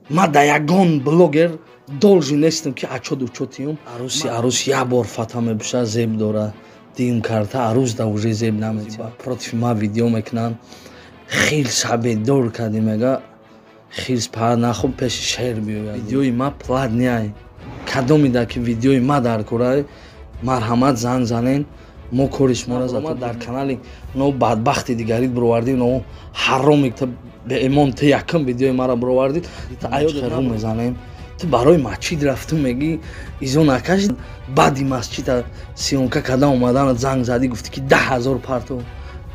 Ма да ягон блогер должен нестам, ки отчёт учётиюм. Аруси арус як бор фата мепӯша, зеб дора. Дим карта арӯс да уже зеб наметиҳад. Против ма видео мекунанд. Хел сабедор кардӣ, мега, хирс па нахоб, пеши шер биёяд. Видеои ма платный. Кадомида ки видеои ма дар кора, марҳамат, занг занен, мо кори шуморо зато дар канали но бадбахти дигарит бировардӣ, но ҳароми беэмон, ту якум видеои маро бировардӣ, рӯ мезанем. Ту барои масҷид рафту, мегӣ, изо накашид. Баъди масҷида съёмка кардан омадан, занг задӣ, гуфтӣ, ки 10 000 парту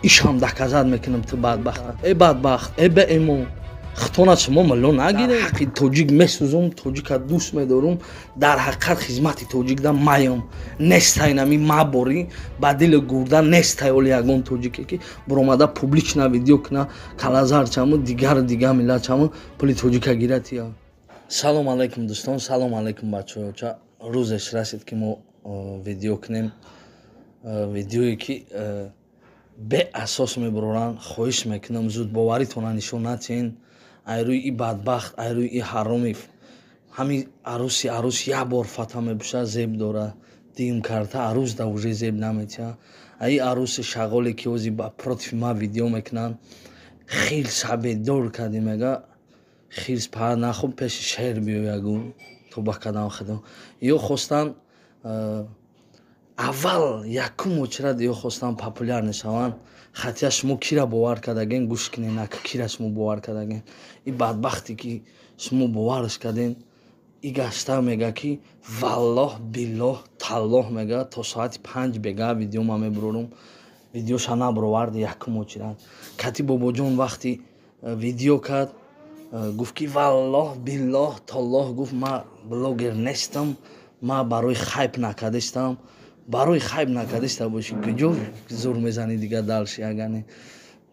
ишам доказать мекунам. Ту бадбахт, э бадбахт, э беэмон, хитона шумо милло нагиред. Ҳаққи тоҷик месӯзум, тоҷика дӯст медорум, дар ҳақиқат хизмати тоҷик да маём нестай. Нами маборӣ ба дили гурда нестай. Оли ягон тоҷике ки буромада публично видео куна, калазарчаму дигару дигар миллатчаму пули тоҷика гиратия. Салом алайкум, дӯстон, салом алайкум, бачаҳоча. Рӯзеш расид, ки мо видео кунем. Видеое ки беасос мебуроранд, хоҳиш мекунам, зудбоваритона нишон натиҳен. Айрӯи и бадбахт, айрӯи и ҳароми ҳами аруси арӯс як бор фата мепӯша, зеб дора. Дим карта арӯс да уже зеб наметиҳад. Аи аруси шағоле ки ози против ма видео мекунанд, хел сабедор кардӣ, мега, хирс па нахоб, пеши шер биёягу то ба кадам хидо. Ё хостанд аввал якум очрад, ё хостанд популяр мешаванд. Хотя шумо кира бовар кардаген? Гӯш кунед, на кира шумо бовар кардаген. И бадбахте ки шумо боварш карден, и гашта мега, ки валлоҳ, биллоҳ, таллоҳ, мега, то соати 5 бега видео ма мебурорум. Видеоша набуровард. Якум очирад кати бобоҷон вақти видео кард, гуфт, ки валлоҳ, биллоҳ, толлоҳ, гуфт, ма блогер нестам, ма барои хайп накардистам. Барои хайп накардиста бошӣ, куҷо зур мезанӣ дигар дальше? Агане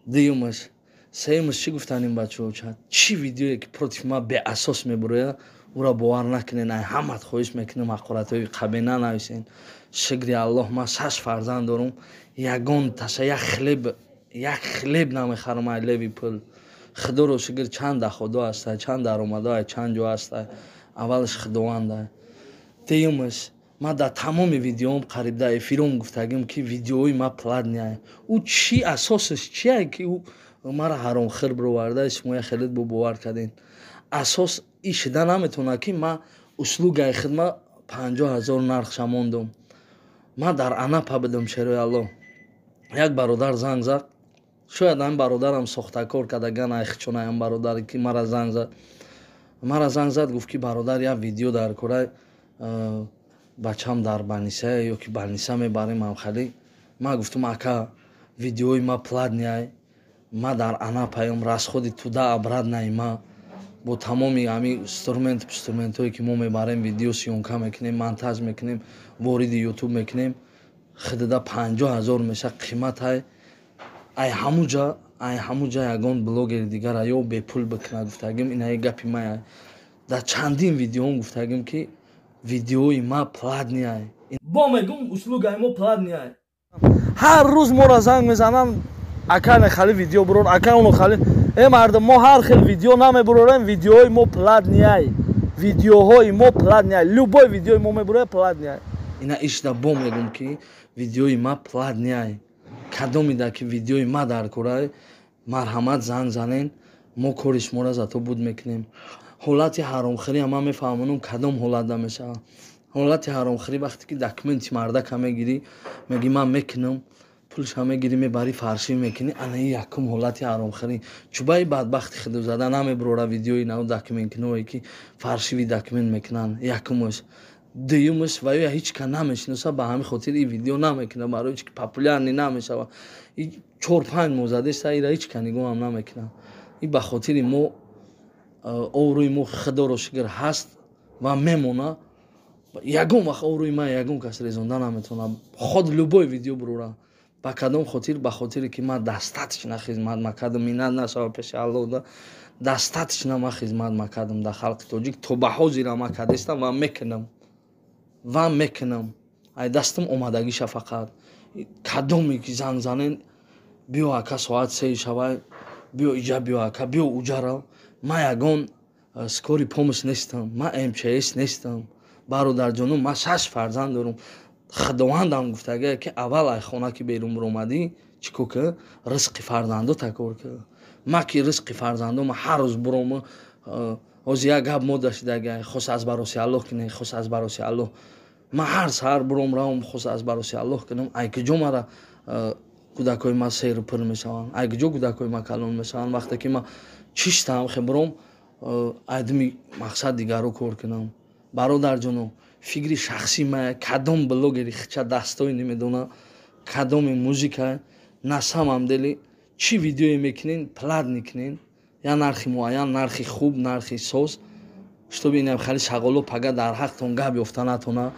дуюмаш, сеюмаш, чӣ гуфтан ин бачаҳо? Чӣ видеое ки против ма беасос мебурояд, ӯро бовар накунед. Ай ҳамат хоҳиш мекунем, ҳақоратҳои қабе нанависен. Шукри Аллоҳ, ман шаш фарзанд дорум, ягон таша як хлеб, як хлеб намехарам ай леви пул. Худоро шукр, чанд доходо ҳаста, чанд даромадо, чанд ҷо ҳаста. Аввалаш Худованда. Дуюмаш, ман дар тамоми видеоам, қариб дар эфиром гуфтагим, ки видеои ма платный. Ӯ чӣ асосаш чие, ки ӯ мара ҳаромхӯр бироварда, шумо хеле бо бовар кардем? Асос и шида наметавонад, ки ман услугаи хидма 50 000 нархша мондум. Ман дар Анапа будам, шерои Аллоҳ. Як бародар занг зад. Шояд ҳамин бародарам сохтакор кардаган, айхчон. Ҳам бародаре ки мара занг зад, гуфт, ки бародар, як видео дар кора, бачам дар больница ё ки больница мебарем ҳамхалӣ. Ман гуфтам: «Ака, видеои ма платный, ма дар Анапаём, расходи туда обратно ма бо тамоми ҳами инструмент инструментҳое ки мо мебарем, видео съёмка мекунем, монтаж мекунем, вориди Ютуб мекунем, хидида 50 000 меша қиматай». Ай ҳамуҷа ягон блогери дигара ё бепул бикуна, гуфтагим. Инаи гапи мая дар чандин видеом гуфтагим, ки видеои ма платный. Бо мегум, услугаи мо платный. Ҳар рӯз моро занг мезананд: «Ака, нехали видео бурор, ака, оно хали». Э мардум, мо ҳар хел видео намебурорем. Видеои мо платный, видеоҳои мо платный. Любой видеои мо мебурояд, платный. Ина ишда бо мегум, ки видеои ма платный. Кадомида ки видеои ма дар кора, марҳамат, занг занен, мо кори шуморо зато буд мекунем. Ҳолати ҳаромхӯрия ман мефаҳмонам, кадом ҳолатда мешавад. Ҳолати ҳаромхӯрӣ вақте ки документи мардака мегирӣ, мегӣ, ман мекунам, пулша мегирӣ, мебарӣ, фаршӣ мекунӣ. Ана ин якум ҳолати ҳаромхӯрӣ. Чубаи бадбахти худозада намебурора видеои нав документкиное ки фаршиви документ мекунанд, якумаш. Дуюмаш, ва ё ҳеҷ ка намешиноса, ба ҳамин хотир ин видео намекунад, барои чи ки популярный намешава. 4-5 моҳ задеста, ира ҳеҷ ка нигоҳам намекунад. Ин ба хотири мо обрӯи мо, Худоро шукр, ҳаст ва мемонад. Ягон вақт обрӯи ман ягон кас резонда наметавонад, худ любой видео бурора. Ба кадом хотир? Ба хотире ки ман достаточно хизмат макардам, миннат нашава пеши Аллоҳ да, достаточно ман хизмат макардам дар халқи тоҷик. То ба ҳозира ман кардестам ва мекунам, ва мекунам. Ай дастам омадагиша. Фақат кадоме ки занг занен: «Биё, ака, соат 3 шавай, биё иҷа, биё, ака, биё уҷара», ман ягон Скорый помощь нестам, ман МЧС нестам, бародарҷоно. Ман шаш фарзанд дорам. Худовандам гуфтага, ки аввал ай хона ки берун биромадӣ, чӣ кор ки? Ризқи фарзандота кор ки. Ма ки ризқи фарзандома ҳар рӯз бирома. Ҳозир як гап мода шидага: хос аз бароси Аллоҳ кине, хос аз бароси Аллоҳ. Ман ҳар саҳар биром, равам, хос аз бароси Аллоҳ кунам. Ай куҷо мара кӯдакҳои ман серу пур мешаванд? Ай куҷо кӯдакҳои ман калон мешаванд, вақте ки ман чиштам хе биром, айдими мақсад дигарро кор кунам? Бародарҷоно, фикри шахсии мая. Кадом блогери хича дастои намедона, кадоми музика на самом деле чӣ видеое мекунен, платный кунен, я нархи муайян, нархи хуб, нархи соз, чтобы инам хали шағоло пага дар ҳақтон гап ёфта натона.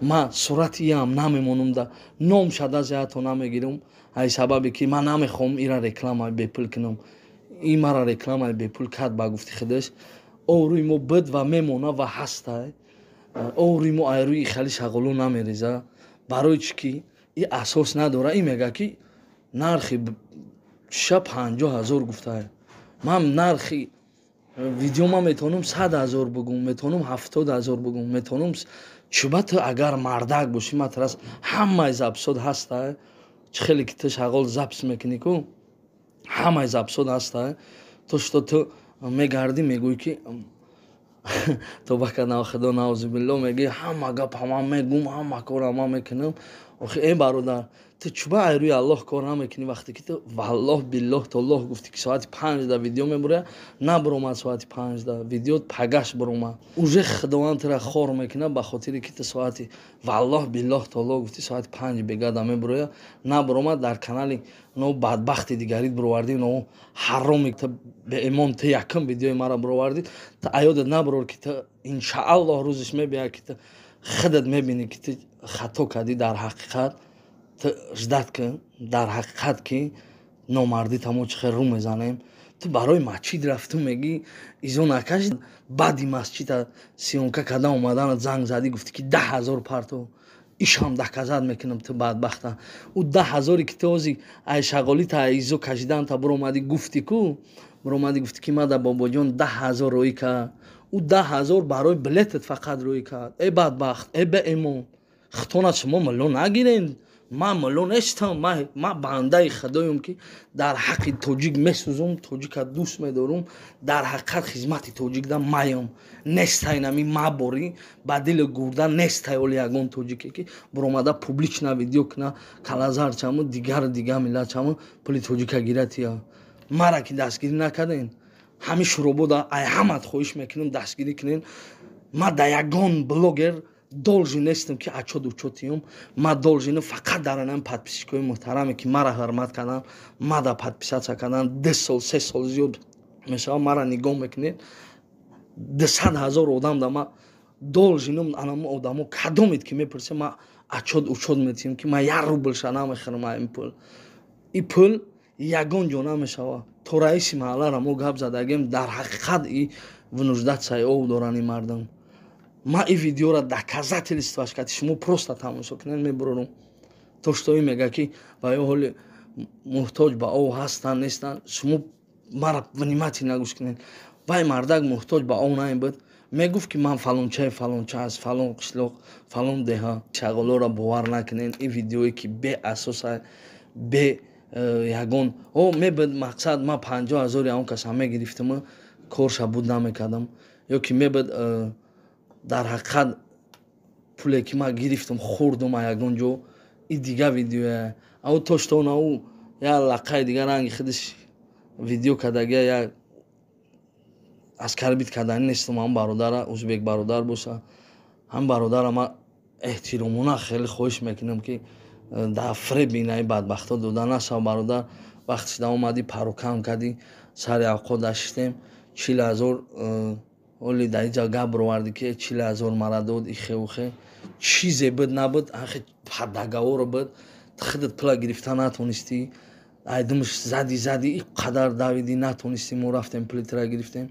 Ма сурати иам намемонам, да ном шада зиято намегирам, ай сабабе ки ман намехоҳам ира рекламаи бепул кунам. И мара рекламаи бепул кард. Ба гуфти худаш, обрӯи мо буд ва мемона ва ҳастай. Обрӯи мо ай рӯи хали шағоло намереза. Барои чӣ ки и асос надора. И мега, ки нархи ша 50 000 гуфтае. Ман нархи видео ман метавонам 100 000 бугум, метавонам 70 000 бугум, метавонам. Чуба ту агар мардак бошӣ, матрас ҳамаи запись от ҳаста. Чӣ хеле ки ту шағол запись мекунӣ ку, ҳамаи запись от ҳаста. То что ту мегардӣ, мегӯӣ, ки тоба кардам, худо, наузубилло, мегӯӣ, ҳама гап ҳама мегум, ҳама кор ҳама мекунам. Охи, э бародар, ту чуба ай рӯи Аллоҳ кор намекунӣ, вақте ки ту валлоҳ, биллоҳ, толлоҳ гуфтӣ, ки соати 5-да видео мебуря? Набуромад соати 5-да видео, пагаш буромад. Уже Худованд тура хор мекунад, ба хотире ки ту соати валлоҳ, биллоҳ, толлоҳ гуфтӣ, соати 5 бегада мебуроя, набуромад. Дар канали но бадбахти дигарит буровардӣ, но ҳароми ту, беимон. Ту якум видеои мара буровардӣ. Ту аёдат набурор, ки ту иншааллоҳ рӯзиш мебиёяд, ки ту худат мебинӣ, ки ту хато кардӣ. Дар ҳақиқат ту ждать кун, дар ҳақиқат ки номардӣ тамо чӣ хел рӯ мезанем. Ту барои масҷид рафту, мегӣ, изо накаши. Баъди масҷида съёмка кардан омаданат занг задӣ, гуфтӣ, ки 10 000 парто. Ишам доказать мекунам. Ту бадбахта, ӯ 10 000-е ки ту ҳози ай шағолита, ай изо кашиданта биромадӣ, гуфтӣ ку, биромадӣ, гуфтӣ, ки мада бобоҷон 10 000 роӣ кард. Ӯ 10 000 барои билетат фақат роӣ кард. Э бадбахт, э беэмон, хитона шумо милло нагирен. Ман мулло нестам, ман бандаи худоем, ки дар ҳаққи тоҷик месӯзум, тоҷика дӯст медорум, дар ҳақиқат хизмати тоҷикда маям. Нестай нами маборӣ ба дили гурда, нестай оли ягон тоҷике, ки биромада публично видео куна, калазарчаму дигару дигар миллатчаму пули тоҷика гиратия. Мара ки дастгирӣ накарден, ҳамин шуробода ай ҳамат хоҳиш мекунам, дастгирӣ кунен. Ман да ягон блогер должен нестам, ки отчёт учёт иём. Ман должен ам фақат дар анам подписчик ои муҳтараме, ки мара ҳурмат кардан, мада подписаться кардан, 2 сол, 3 сол зиёд мешавад, мара нигоҳ мекунед. 200 000 одам да ма должен ам. Анам одамо кадомед, ки мепурсем, ма отчёт учёт метиҳем, ки ман як рублша намехӯрам. Ин пул, и пул ягон ҷо намешавад. То раиси маҳаллара мо гап задагем. Дар ҳақиқат и вынуждаться и ов доранд ин мардум. Ман ин видеоро доказательство ш кати шумо просто тамошо кунед, мебурорум. То что ин мега, ки ва ё ҳоли муҳтоҷ ба ов ҳастанд, нестанд. Шумо мара внимательно гӯш кунед. Вай мардак муҳтоҷ ба ов наин буд. Мегуфт, ки ман фалончаи фалонча, аз фалон қишлоқ, фалон деҳа. Шағолоро бовар накунед. Ин видеое ки беасоса, бе ягон о мебуд мақсад, ман 50 000-и он каса мегирифтам, корша буд намекардам. Ё ки мебуд дар ҳақиқат пуле, ки ман гирифтам, хӯрдум а ягон ҷо, и дига видеоя. Ау то что ау як лақаи дига ранги худаш видео кардагия, як оскорбить кардани нестам. Ҳам бародара узбек бародар боша, ҳам бародара ман эҳтиромона хеле хоҳиш мекунам, ки дар фреби инаи бадбахтҳо дода нашав. Бародар, вақте шуда омадӣ, парокам кардӣ, сари авқот даштем, 40 000 оли дар инҷа гап бировардӣ, ки 40 000 мара дод. Ихеухе чизе буд набуд, ахи договор о буд. Худат пула гирифта натонистӣ, айдумш зади, зади, и қадар давидӣ, натонистӣ. Мо рафтем, пули тура гирифтем.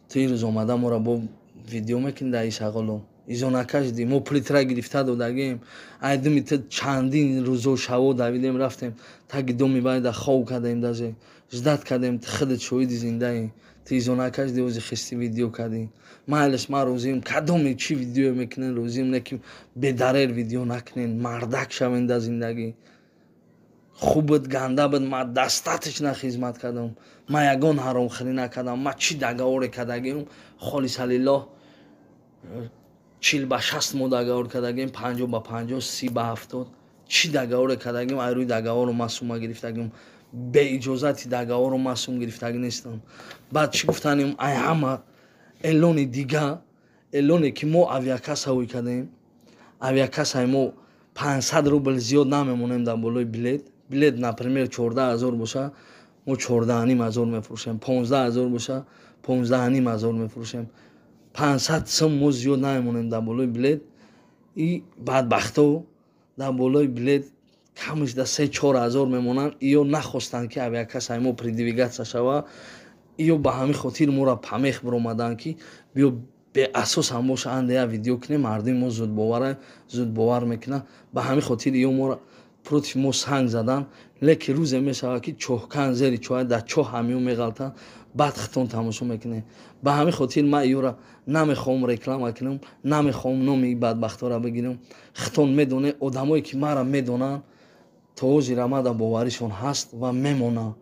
Ту ин рӯз омада моро бо видео мекунӣ, дар ишағоло изо накашидӣ. Мо пули тура гирифта додагем. Айдуми ту чандин рӯзо шаво давидем, рафтем таги доми байда хов кардем, даже ждать кардем. Ту худат шоҳиди зиндаӣ. Тизо накашди, ози хисти видео кардӣ. Майлиш, ман розием, кадоме чӣ видео мекунен, розием, не ки бедарер видео накунен. Мардак шавен дар зиндагӣ. Хуб буд, ганда буд, ман достаточно хизмат кардам. Ман ягон ҳаромхӯрӣ накардам. Ман чӣ договоре кардагиам, холиса лиллоҳ, 40 ба 60 мо договор кардагим, 50 ба 50, 30 ба 70. Чӣ договоре кардагим, ай рӯи договору ман сума гирифтагим. Беиҷозати договору ман сум гирифтагӣ нестам. Баъд чӣ гуфтанем? Ай ҳама эълони дига, эълоне ки мо авиакасса ҳуй кардем, авиакассаи мо 500 рубл зиёд намемонем дар болои билет. Билет, например, 14 000 боша, мо 14 500 мефурӯшем. 15 000 боша, 15 500 мефурӯшем. 500 сум мо зиёд намемонем дар болои билет. И бадбахто дар болои билет камаш да 3-4 ҳазор мемонанд. Иё нахостанд, ки авиакассаи мо продвигаться шава. Иё ба ҳамин хотир моро помех биромаданд, ки биё, беасос ҳам боша, анда як видео кунем, мардуми мо зудбовара, зудбовар мекунад. Ба ҳамин хотир иё моро против мо санг задан. Лекин рӯзе мешавад, ки чоҳкан зери чоҳ, дар чоҳ ҳамиё меғалтанд, баъд хитон тамошо мекунем. Ба ҳамин хотир ман иёра намехоҳам реклама кунам, намехоҳам номи бадбахтора бигирам. Хитон медоне, одамое ки маро медонанд, то ҳозира мада боваришон ҳаст ва мемонад.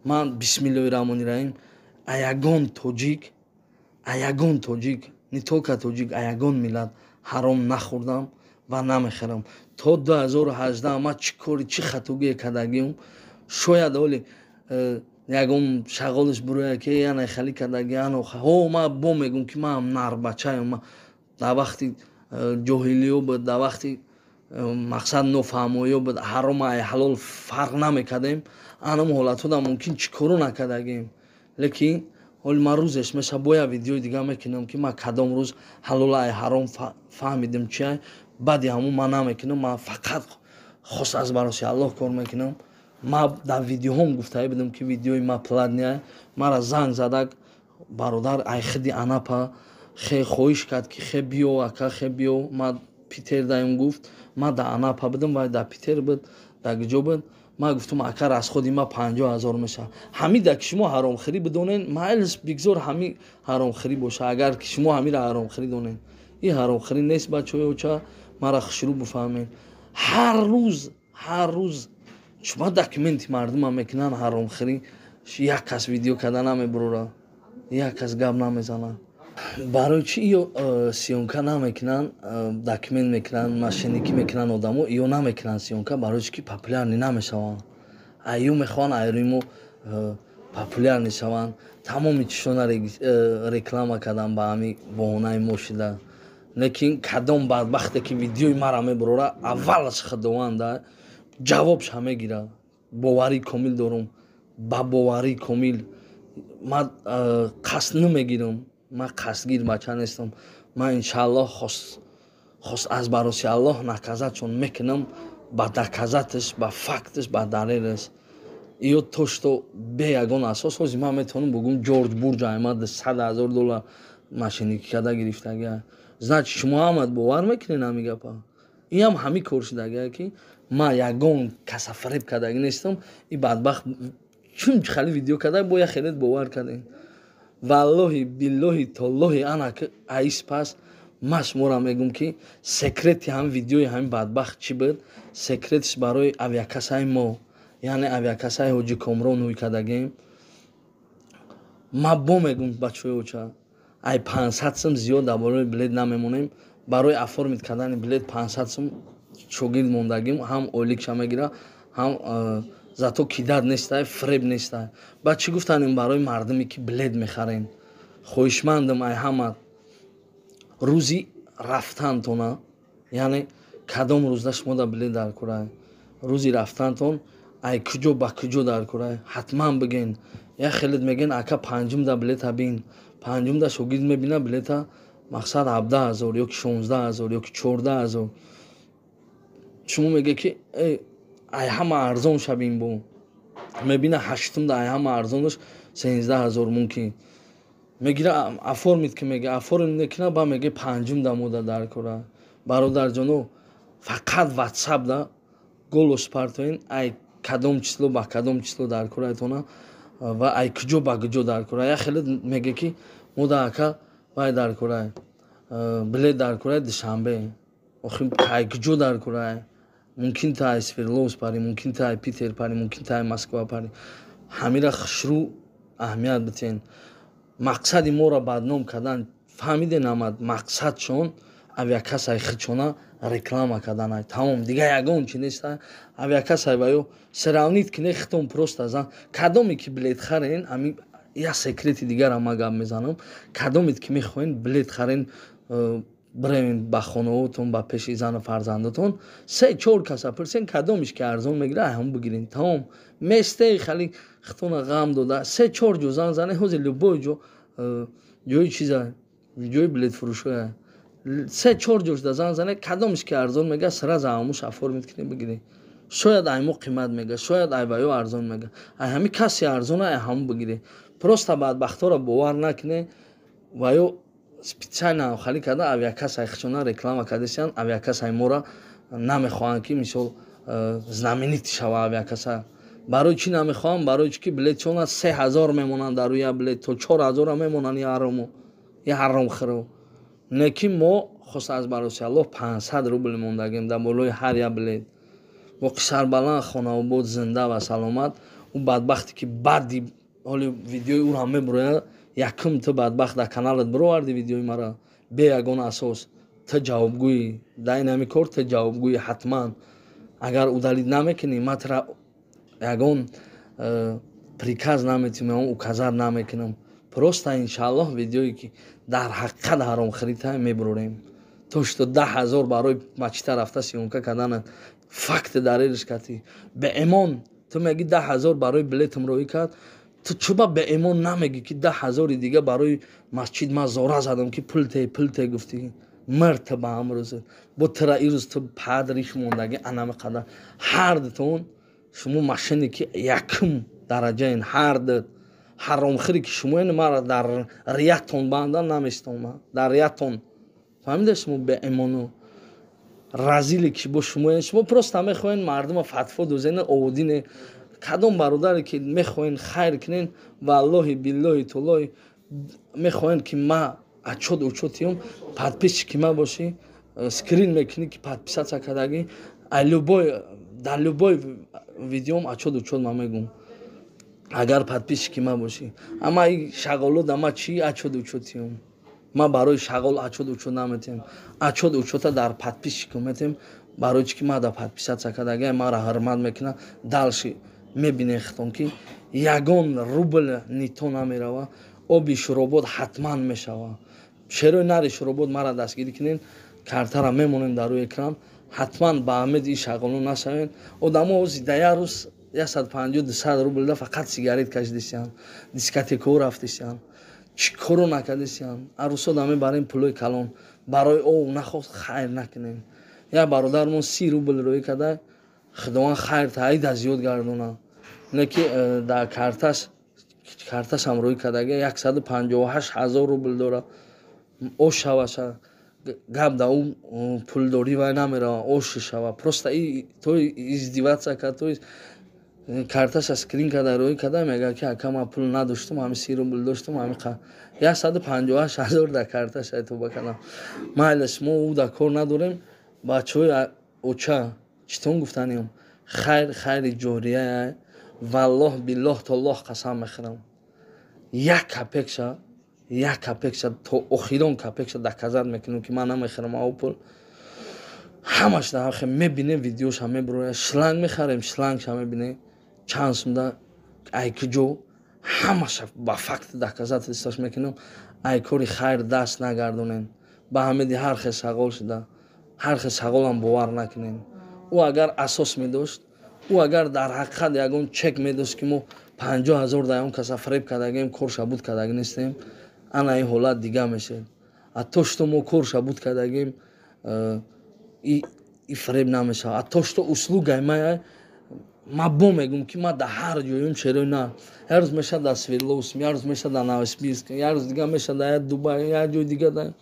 Ман, бисмиллоҳи раҳмони раҳим, аягон тоҷик, аягон тоҷик, не только тоҷик, аягон миллат ҳаром нахӯрдам ва намехӯрам. То 2018 ман чӣ кори, чӣ хатогие кардагиам, шояд оли ягон шағолиш буроя, ки яна хали кардаги. Ҳо, ман бо мегӯм, ки манам нарбачаем. Дар вақти ҷоҳилиё буд, дар вақти мақсад нофаҳмоиё буд, ҳаром ай ҳалол фарқ намекардем. Анам ҳолатҳода мумкин чӣ коро накардагем. Лекин ҳоли ман рӯзеш меша, бо як видеои дига мекунам, ки ман кадом рӯз ҳалол ай ҳаром фаҳмидим, чиай. Баъди ҳамун ман намекунам. Ман фақат хос аз бароси Аллоҳ кор мекунам. Ман дар видеоҳом гуфтае будам, ки видеои ма платный. Мара занг задак бародар айхиди Анапа, хе хоҳиш кард, ки хе биё, ака, хе биё, ман Питер даем, гуфт. Ман дар Анапа будам, вай дар Питер буд, дар куҷо буд. Ман гуфтам: «Ака, расходи ма 50 000 мешавад». Ҳамида ки шумо ҳаромхӯрӣ бидонен, майлис, бигзор ҳами ҳаромхӯрӣ боша. Агар ки шумо ҳамира ҳаромхӯрӣ донен, ин ҳаромхӯрӣ нест, бачаҳои оча, мара хушрӯ бифаҳмед. Ҳар рӯз, ҳар рӯз шума документи мардума мекунанд ҳаромхӯрӣ. Як кас видео карда намебурора, як кас гап намезанад. Барои чӣ ё съёмка намекунанд? Документ мекунанд, мошенникӣ мекунанд одамо, ё намекунанд съёмка. Барои чӣ? Ки популярный намешаванд. Аю мехоҳанд айрӯи мо популярный шаванд. Тамоми чишона реклама кардан, ба ҳами баҳонаи мо шида. Лекин кадом бадбахте ки видеои мара мебурора, аввалаш худованда ҷавобша мегирад. Боварии комил дорум, ба боварии комил. Ман қасд намегирам, ман қасдгир бача нестам. Ман, иншааллоҳ, хос аз бароси Аллоҳ наказатьшон мекунам, ба доказаташ, ба факташ, ба далелаш. Ё то что бе ягон асос ҳозир ман метавонам бугум, Ҷорҷ Бурҷ аймад 100 000 доллар мошенникӣ карда гирифтагия. Значит, шумо ҳамат бовар мекунед ҳами гапа. Иам ҳами кор шудагия, ки ман ягон каса фареб кардагӣ нестам. И бадбахт чун хали видео карда, бо як хелет бовар кардем. Валлоҳи, биллоҳи, толлоҳи, ана аис пас ман шуморо мегӯм, ки секрети ҳами видеои ҳамин бадбахт чӣ буд. Секретиш барои авиакассаи мо, яъне авиакассаи Ҳоҷи Комрон ҳуй кардагем. Ман бо мегӯм, бачаҳои оча, ай 500 сум зиёд дар болои билет намемонем. Барои оформить кардани билет 500 сум шогирд мондагим, ҳам ойликша мегира, ҳам зато кидать нестай, фреб нестай. Баъд чӣ гуфтанем барои мардуме, ки билет мехарен? Хоҳишмандам ай ҳама, рӯзи рафтантона, яъне кадом рӯзда шумо дар билет дар курай, рӯзи рафтантон ай куҷо ба куҷо дар курай, ҳатман бигӯен. Як хелет мегӯен: «Ака, панҷумда билета бин». Панҷумда шогирд мебина билета, мақсад, 17 000 ё ки 16 000 ё ки 14 000. Шумо меге, ки ай ҳама арзон шабин, бо мебина ҳаштумда ай ҳама арзонаш 13 000, мумкин мегира, оформить ки мега, оформить мекуна, ба меге, панҷумда мода дар кора. Бародарҷоно, фақат Ватсапда голос партоен, ай кадом число ба кадом число дар кораятона. Ва ай куҷо ба куҷо дар кора? Я хеле меге, ки мо да, ака, вай дар кора, билет дар кора Душанбе. Охи, ай куҷо дар кора? Мумкин та ай Свердловск пари, мумкин та ай Питер пари, мумкин та ай Москва пари. Ҳамира хушрӯ аҳамият битен. Мақсади моро бадном кардан, фаҳмиде намад, мақсадшон авиакассаи хичона реклама карданай, тамом, дига ягон чи нест. Авиакассаи ва ё сравнить кине хитон, просто зан кадоме ки билет харен. Ами я секрети дигара ма гап мезанам: кадомед ки мехоҳен билет харен, биревен ба хонаотон, ба пеши зану фарзандотон, се чор каса пурсен, кадомиш ки арзон мегира, ҳам бигирен, тамом. Местеи хали хитона ғам дода, се чор ҷо зан зане. Ҳозир любой ҷо ҷои чиза, ҷои билетфурӯшоя, се чор ҷошда зан зане, кадомиш ки арзон мега, сразу ҳамуш оформить кунӣ, бигирӣ. Шояд ай мо қимат мега, шояд ай ваё арзон мега, ай ҳами каси арзона, ай ҳаму бигирӣ. Просто бадбахтора бовар накунӣ. Ва ё специально хали карда авиакассаи хичона реклама кардесиян. Авиакассаи мора намехоҳанд, ки мисол знаменит шава авиакасса. Барои чӣ намехоҳам? Барои чӣ ки билетшона 3000 мемонанд, дар рӯи билет то 4000-а мемонанд. Я ҳарому, я ҳаромхӯро не, ки мо хост аз бароси Аллоҳ 500 рубл мондагем дар болои ҳар як билет. Боқи сарбаланд, хонаобод, зинда ва саломат. Ӯ бадбахте ки баъди ҳоли видеои ӯро мебурояд, якум ту бадбахт дар каналат бироварди видеои мара бе ягон асос, ту ҷавобгӯӣ дар ин ҳами кор, ту ҷавобгӯӣ ҳатман. Агар удалить намекунӣ, ма тура ягон приказ наметиҳам, ягон указать намекунам. Просто иншааллоҳ видеое ки дар ҳақиқат ҳаромхӯрита мебурорем. То что 10 000 барои мачита рафта съёмка карданат, факти дарелиш кати беэмон. Ту меги 10 000 барои билетам роӣ кард. Ту чуба беэмон намеги, ки 10 000-и дига барои масҷид ман зора задам, ки пул те, пул те гуфтӣ? Мирта ба ҳамрӯз бо тира ирӯз ту падриш мондаги анами қадар. Ҳардутон шумо машине ки якум дараҷаин, ҳарду ҳаромхӯре ки шумо мара дар риятон банда наместом, дар риятон, фаҳмида? Шумо беэмону разиле ки бо шумо, шумо просто мехоҳен мардума фатво дозена оводине. Кадом бародаре ки мехоҳен хайр кунен, валлоҳи, биллоҳи, туллоҳи, мехоҳен ки ма отчёт учётиём, подписчики ма бошӣ, скрин мекунӣ, ки подписаться кардагӣ, любой дар любой видеом отчёт учёт ма мегум, агар подписчики ма бошӣ. Ама и шағоло да ма чӣ отчёт учётиём? Ма барои шағол отчёт учёт наметем. Отчёт учёта дар подписчико метем. Барои чӣ ки ма да подписаться кардагӣ, мара ҳурмат мекунад. Дальше мебинем хитон, ки ягон рубл нито намерава. Оби шуробод ҳатман мешава. Шерои нари шуробод мара дастгирӣ кунен, картара мемонем дар рӯи экран. Ҳатман ба амеди ин шағоло нашавен. Одамо ҳози да як рӯз 150, 200 рублда фақат сигарет кашидисиян, дискотекао рафтисиян, чӣ коро накардисиян. Арӯсода мебарем пулои калон барои ов. Нахост хайр накунем. Як бародармон 30 рубл рӯӣ карда, худованд хайр таида зиёд гардона, не ки дар карташ, карташам рӯӣ кардаги 158 000 рубл дора. Ош шаваша, гап да ӯ пулдорӣ вай намерава, ош шава. Просто то издеваться кард, то карташа скрин карда рӯӣ карда, мега, ки ака, ман пул надоштум, ҳами 30 рубл доштум, ҳами 158 000 дар карташа. Тоба кардам, майлаш, мо ӯ дар кор надорем. Бачаҳои оча читон гуфтаниям: хайр, хайри ҷория. Валлоҳ, биллоҳ, толлоҳ қасам мехӯрам, як копейкша, як копейкша, то охирон копейкша доказать мекунем, ки ман намехӯрам ав пул. Ҳамаш мебинем, видеоша мебуроя. Шланг мехарем, шлангша мебинем, чанд сумда, ай куҷо, ҳамаша ба факт доказательстваш мекунем. Ай кори хайр даст нагардонем. Ба ҳамиди ҳар хел шағол шуда, ҳар хел шағолам бовар накунем. Ӯ агар асос медошт, ӯ агар дар ҳақиқат ягон чек медошт, ки мо 50 000 да ягон каса фреб кардагем, корша буд кардаги нестем, ана ин ҳолат дига мешед. А то что мо корша буд кардагем, и фреб намешавад. А то что услугаи мая, ма бо мегум, ки ма дар ҳар ҷоём шерои на, як рӯз мешавад дар Свердловск, як рӯз мешавад дар Новосибирск, як рӯз дига мешавад дар Дубай, як ҷои дига. Да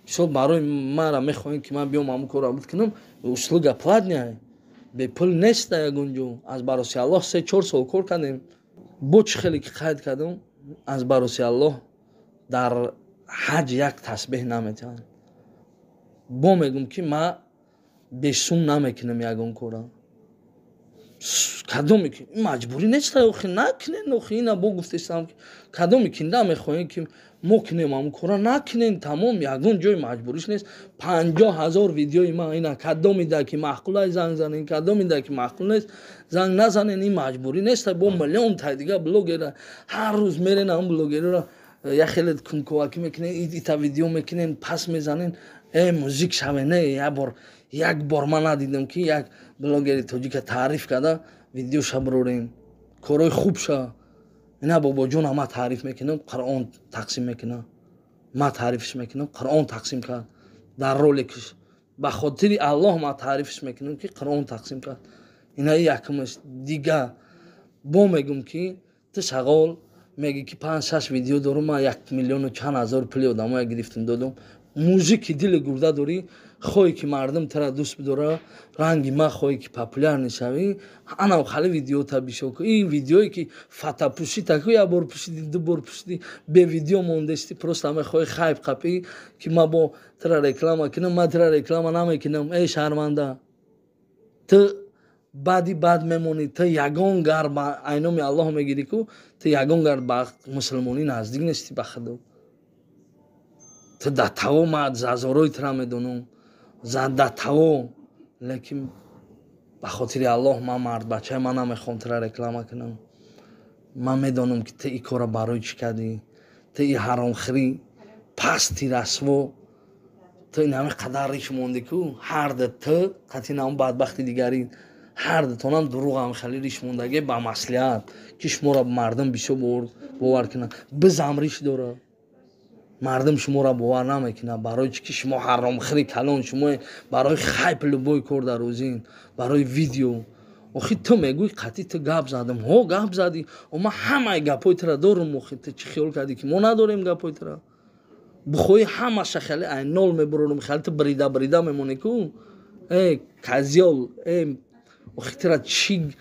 мисол барои мара мехоҳем, ки ман биём ҳамун корро буд кунам, услуга платная, бепул нест дар ягон ҷо. Аз бароси Аллоҳ 3-4 сол кор кардем. Бо чӣ хеле ки қайд кардам, аз бароси Аллоҳ дар ҳаҷ як тасбеҳ наметиҳанд. Бо мегӯм, ки ман бесум намекунам ягон кора. Кадоме ки маҷбурӣ нест, охи накунен. Охи ина бо гуфтестам, ки кадоме ки намехоҳем, ки мо кунем ҳамон кора, накунен, тамом. Ягон ҷои маҷбуриш нест. 50 000 видеои ман ина, кадомида ки маъқулай, занг занен, кадомида ки маъқул нест, занг назанен. Ин маҷбурӣ нест. Бо миллион тай дига блогера ҳар рӯз мерен, ҳамон блогерора як хеле кунковакӣ мекунен, ита видео мекунен, пас мезанен, музик шаве. Не, як бор, як бор ман надидам, ки як блогери тоҷика таъриф карда видеоша бирорем, корҳои хубша. Ина бобоҷон, ма таъриф мекунам, Қуръон тақсим мекунам, ма таърифш мекунам, Қуръон тақсим кард дар роликш. Ба хотири Аллоҳ ма таърифш мекунам, ки Қуръон тақсим кард. Ина якумаш. Дига бо мегум, ки ту шағол меги, ки панҷ шаш видео дорум, ма як миллиону чанд ҳазор пули одамоя гирифтум, додум. Мужики дили гурда дорӣ, хоҳӣ ки мардум тара дӯст бидора, ранги ма хоҳӣ ки популярный шавӣ, анам хали видеота бишо. Ин видеое ки фатапӯшӣ таку, як бор пӯшидӣ, ду бор пӯшидӣ, бе видео мондестӣ, просто мехоҳӣ хайп қапӣ, ки ма бо тара реклама кунам. Ма тара реклама намекунам, эй шарманда. Ту баъди бад мемонӣ. Ту ягон гар ба айноми Аллоҳ мегирӣ ку, ту ягон гар ба мусулмонӣ наздик нестӣ. Ба худо, ту да таво ма зазорои тура медонам, да таво. Лекин ба хотири Аллоҳ, ман мардбачаи, ман намехоҳам тура реклама кунам. Ман медонам, ки ту и кора барои чӣ кардӣ. Ту и ҳаромхӯрӣ, пасти расво. Ту инами қадар риш мондӣ ку, ҳарда ту қатъи нам бадбахти дигарӣ, ҳардатонам дурӯғам, хеле риш мондагӣ ба маслиҳат, ки шуморо мардум бисёр бовар кунанд. Бизам риш дора, мардум шуморо бовар намекунад. Барои чӣ ки шумо ҳаромхӯри калон, шумо барои хайп любой кор дар рӯзин, барои видео. Охи ту мегӯй, қатъи ту гап задам. Ҳо, гап задӣ. Ман ҳамаи гапҳои тура дорум. Охи ту чӣ хиёл кардӣ, ки мо надорем гапҳои тура? Бухоҳӣ, ҳамаша хеле ай нол мебурорум. Хеле ту брида брида мемонӣ ку, э козёл, э. Охи тура чӣ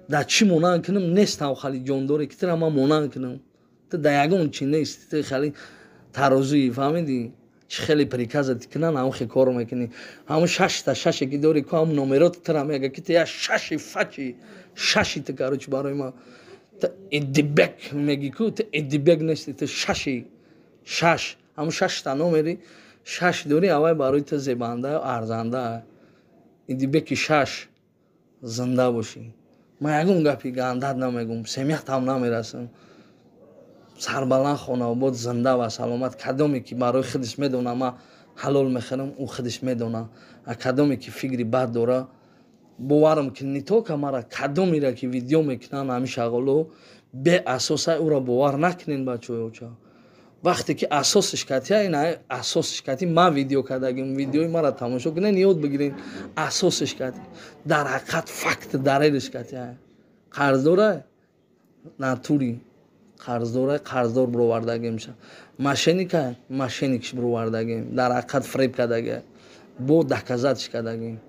дар чӣ монанд кунам? Нестам хали ҷондоре, ки тура ман монанд кунам. Ту дар ягон чӣ нест. Ту хали тарозуӣ, фаҳмидӣ? Чӣ хеле приказа ти кунан, ҳамон хе кор мекунӣ. Ҳамон шашта шаше ки дори ку, ҳамон номерот тура мега, ки ту як шаши фачи шаши. Ту, короче, барои ма ту Идибек меги ку, ту Идибек нести, ту шаши шаш. Ҳамон шашта номери шаш дори, аввай барои ту зебанда, арзанда. Идибеки шаш, зинда бошӣ. Ман ягон гапи гандат намегум, семиятам намерасам. Сарбаланд, хонаобод, зинда ва саломат. Кадоме ки барои худаш медона, ман ҳалол мехӯрам, ӯ худаш медона. А кадоме ки фикри бад дора, боварам ки не только мара, кадомеро ки видео мекунанд, ҳамин шағоло беасоса, ӯро бовар накунен, бачаҳои оча. Вақте ки асосиш катия, ина асосиш кати ман видео кардагим, видеои мара тамошо кунен, ёд бигирен. Асосиш кати, дар ҳақиқат факт дарелиш катия. Қарздора, натури қарздора, қарздор бировардагим ша, мошенника, мошенникш бировардагим, дар ҳақиқат фреб кардага, бо доказать ш кардагим.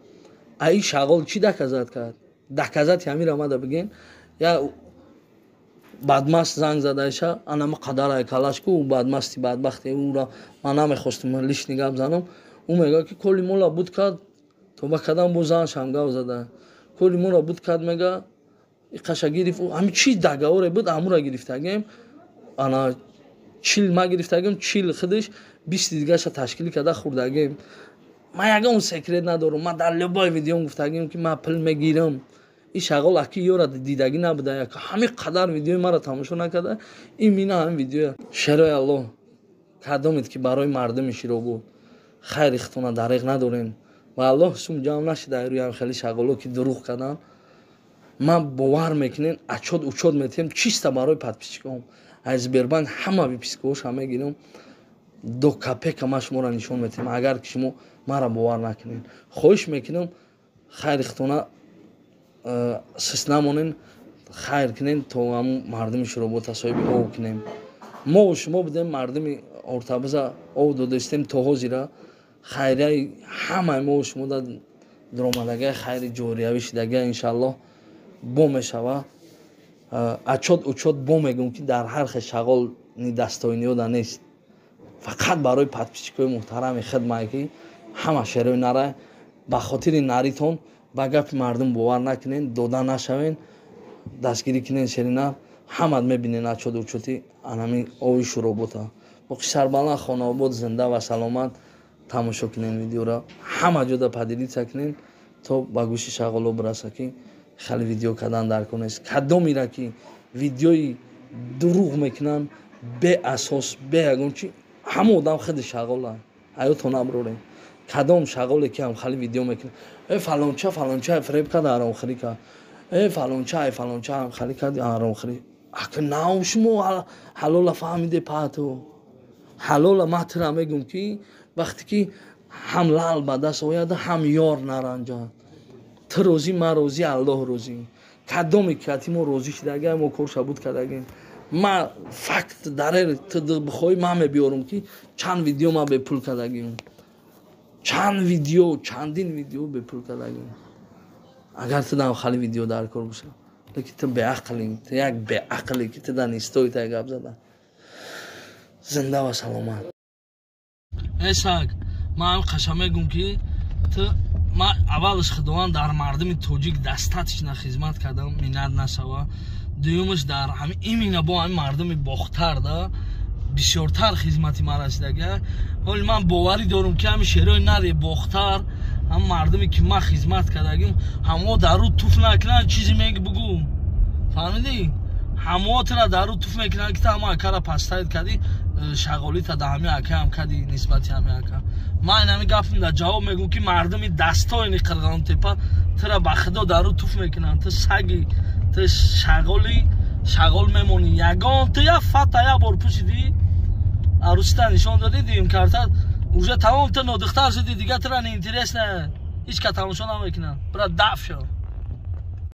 А ин шағол чӣ доказать кард? Доказать ҳамира мада биген. Я бадмаст занг задаиша, анама қадарай калаш ку, бадмасти бадбахте. Ура ман намехостум лишний гап занам. Ӯ мега, ки коли мола буд кард, тоба кардам, бо заншам гап зада, коли мола буд кард, мега, иқаша гирифт. Ҳами чи договоре буд, амура гирифтагем. Ана 40 ма гирифтагем, 40 худаш, 20 дигаша ташкил карда хӯрдагем. Ман ягон секрет надорам. Ман дар любой видеом гуфтагем, ки ман пул мегирам. Ин шағол аки ёра дидагӣ набуда, ҳамин қадар видеои маро тамошо накарда. Ин мина ҳамин видеоя. Шерои Аллоҳ, кадомед ки барои мардуми Широбод хайри худтона дариқ надорем ва Аллоҳ сум ҷамъ нашида рӯям хеле шағоло, ки дурӯғ кардан, ман бовар мекунем, отчёт учёт метиҳем чиста барои подписчиком. Аз Сбербанк ҳама выпискаҳоша мегирам, до копейка ман шуморо нишон метиҳам. Агар ки шумо маро бовар накунед, хоҳиш мекунам, хайри худтона сис намонен, хайр кунем, то ҳамун мардуми Широбота соҳиби ов кунем. Мо шумо будем, мардуми Ортабиза ов додастем то ҳозира. Хайрияи ҳамаи мо шумо да дуромадагай, хайри ҷориявӣ шидагай, иншааллоҳ бо мешава. Отчёт учёт бо мегӯм, ки дар ҳар хел шағол недостойный да нест. Фақат барои подписчикои муҳтарами хидмае, ки ҳама шерои нара, ба хотири наритон ба гапи мардум бовар накунен, дода нашавен, дастгирӣ кунен. Шеринар ҳамат мебинен, отчёт учёти анами ови шуробота. Боқи сарбаланд, хонаобод, зинда ва саломат. Тамошо кунен видеоро, ҳама ҷода поделиться кунен, то ба гӯши шағоло бираса, ки хеле видео кардан дар кор нест. Кадомира ки видеои дурӯғ мекунанд, беасос, бе ягон чи, ҳама одам худи шағола. Ҳаёто наброрем. Кадом шағоле ки ҳам хеле видео мекунад: «Э, фалонча фалонча фиреб кард, аромхӯрӣ кард, э, фалонча ай фалонча ҳам хеле кард, аромхӯрӣ». Ака, нав шумо ҳалола фаҳмиде, паату ҳалола. Ман тура мегӯм, ки вақте ки ҳам лал ба даст ояд, ҳам ёр наранҷад. Ту розӣ, ман розӣ, Аллоҳ розӣ. Кадоме ки мо розӣ шидага, мо корша буд кардагем. Ма факт дарер, ту бихоҳӣ, ман мебиёрам, ки чанд видео ман бепул кардагим, чанд видео, чандин видео бепул кардагим. Агар ту дам хали видео дар кор боша, лекин ту беақлӣ, ту як беақле, ки ту да нестои та гап зада. Зинда ва саломат. Э, саг, ман қаша мегӯм, ки ту ман аввалаш Худованд дар мардуми тоҷик достаточно хизмат кардам, миннат нашава. Дуюмаш, дар ҳами имина бо ҳами мардуми Бохтар да бисёртар хизмати ман расидага. Ҳоли ман боварӣ дорам, ки ҳами шерои нари Бохтар, ҳам мардуме ки ман хизмат кардагим, ҳамо дар рӯ туф накунанд, чизе меги бугӯ, фаҳмидӣ? Ҳамо тура дар рӯ туф мекунанд, ки ту ҳама акара пастаид кардӣ, шағолита да ҳами акаам кардӣ. Нисбати ҳами ака ман инами гафм да ҷавоб мегӯм, ки мардуми дастоини Қирғонтепа тура ба Худо дар рӯ туф мекунанд. Ту саги, ту шағоли, шағол мемонӣ. Ягон ту як фата як бор пӯшидӣ, арӯсита нишон додӣ, дуюм карта уже тамом, ту нодухтар шудӣ, дига тура неинтересно, ҳеч ка тамошо намекунад. Бира, даф шо.